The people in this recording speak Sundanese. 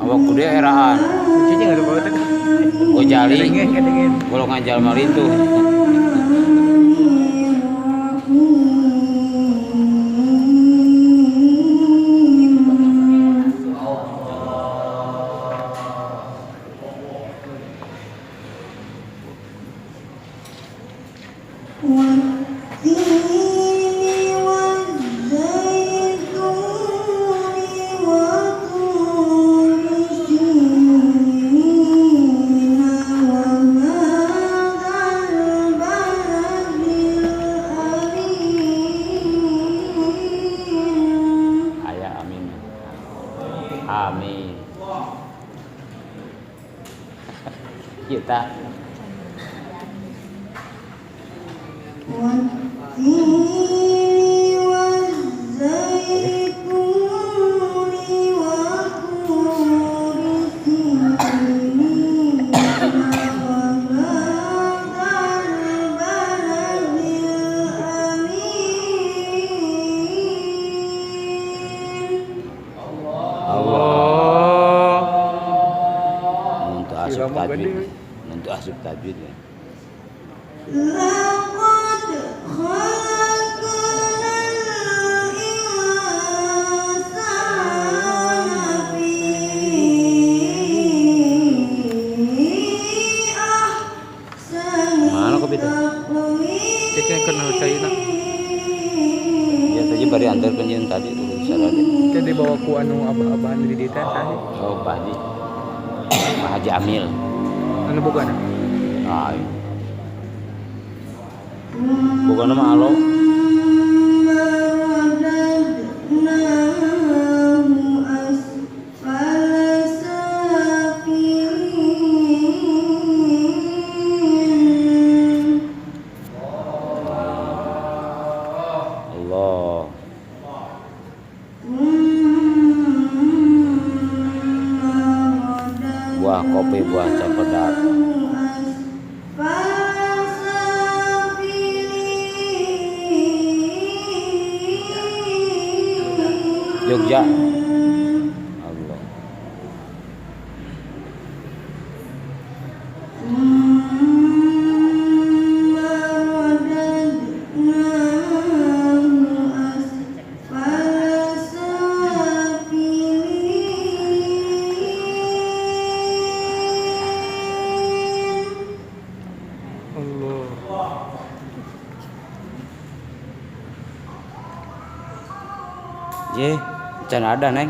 Awak kudu eraan. Kuncinya nggak ada banget. Gojali. Kedingin. Golongan jalma rintuh. Amin. Kita tajwid, untuk asup tajwid ya. Mana kopi itu? Ceceng kena cai nak. Ya tadi bari antar penjen tadi tuh sarade. Tadi bawa ku anu abah-abahan di dieu teh. Oh, Pak Haji. Pak Haji Amil. Anu boga na? Ah. Boga na mah alo. Allah. Buah kopi, buah cempedak. Jogja. Allah. Ye, can ada neng.